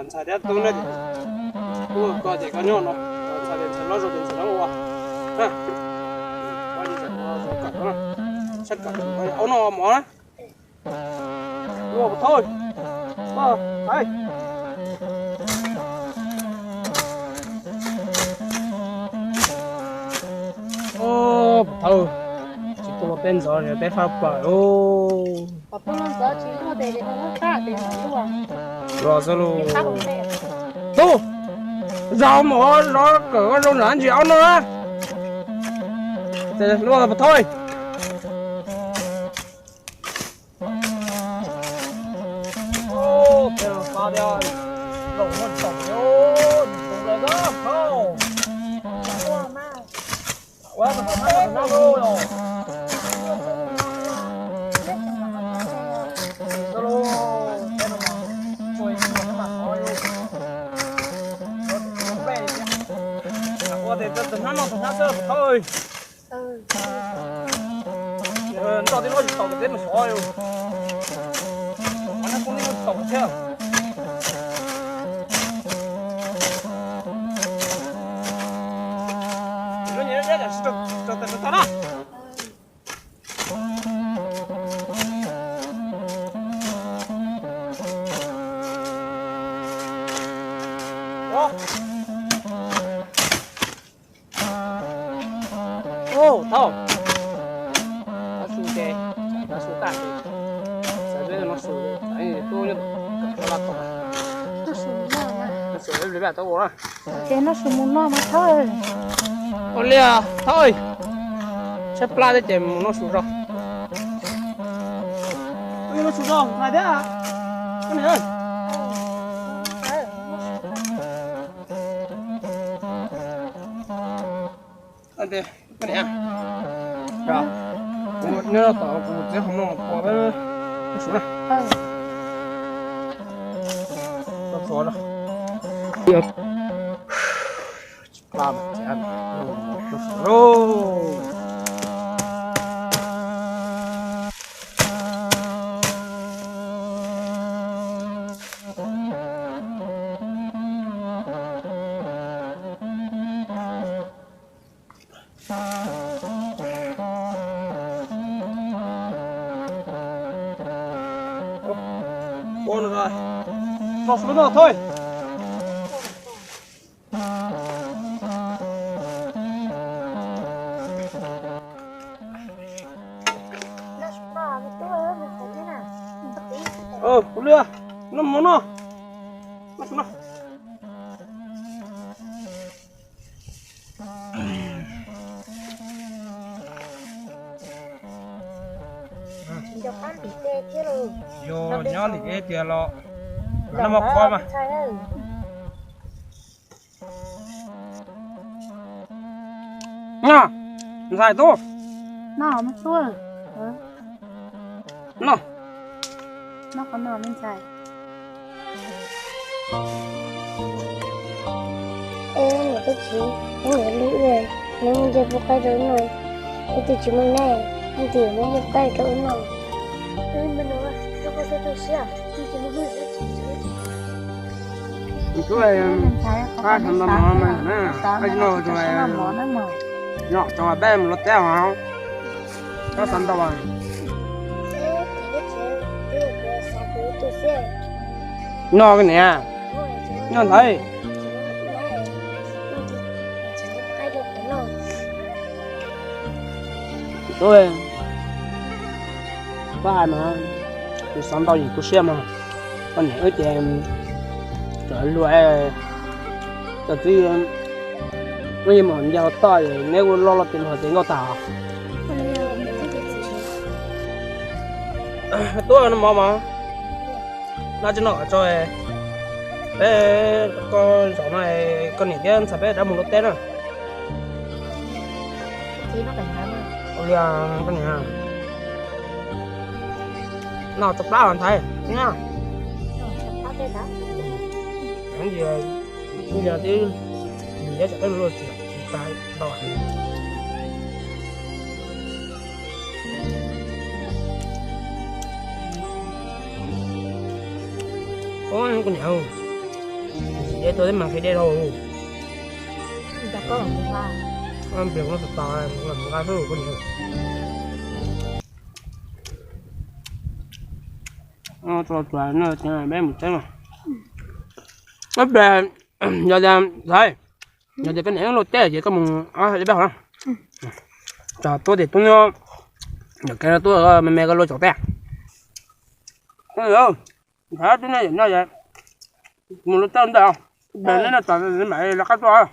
Ntxhais thiab tub ne, tub koj ces koj nyob no, ntxhais ces ntxhais hlob, zos ces ntxhais hlob ua. Sab kawm aub no mov na. Ua puas thawj, hais. Puas thawj, tsis tuaj peb ntxov peb faj plaws. Los xwb lus. Tub, zov mov zov kawm zoo nram ntsis aub no. Luaj puas thawj. Ua tes tus hnab no tus hnab xwb puas thawj. Nroj tib lub tsis tau tes mus sov. Nroj tib lub tsis tau thiab. Lub nyuam dab tsis tau tes tau na. Ub, thauj. Noj su ces, noj su tag ces, xav peb noj su, tub nyob tom, noj su li tau ua na. Ces noj su mus noj mas thauj. Ua li thauj, tshaib plab thiab ces mus noj su zog. Noj su zog hais thiab. Nyob tom kuv txiv hauv no tua peb noj su na. Ua no, noj su no thauj. Kuv lwj, noj mov no. Noj su no. Yog nyob li ib tiag los, noj mov qhuav mas. Noj, ntxhais tub. Noj, noj, noj, ntxhais. Es niam tub txiv, neb niam li ua, neb mus nce puab qaib rau no, ib tug tsis muaj neej, leej twg yuav muab nce puab qaib rau ub no. Tub, qab xav ntau no na, no rau peb mus luaj teb os, qab xav ntau. Noj niam, noj ntxhais. Tub, koj hais mas, kuv xav ntau yim tu siab mas, koj niam wb ces txawm luag, txawm twb muaj yeej mus nce hauv toj es neb ua loj loj tias luag ces nkauj tag. Tub, noj mov mas. Noj tsis noj tso, peb koj zaum no koj niam thiab ntxhais peb rov mus luaj teb na. Ua li koj niam, noj tso plab os ntxhais. Yog twb ntiab tsam peb mus luaj tsis tau. Kuv niam, de tuaj teb mas qhia dej rau. Pliag kuv tos nqa xwb kuv niam. Txog tuaj no ces peb mus tsev mas. Ob peb, yog tias, yog tias koj niam luaj teb ces koj mus de peb hov na. Tsam tuaj tim tub nyob, yog kev no tuaj me me koj luaj tsaus teb. Ntxhais tub nyob no, mus luaj teb ntawm, peb neb no tom mam li lawv qab tuaj.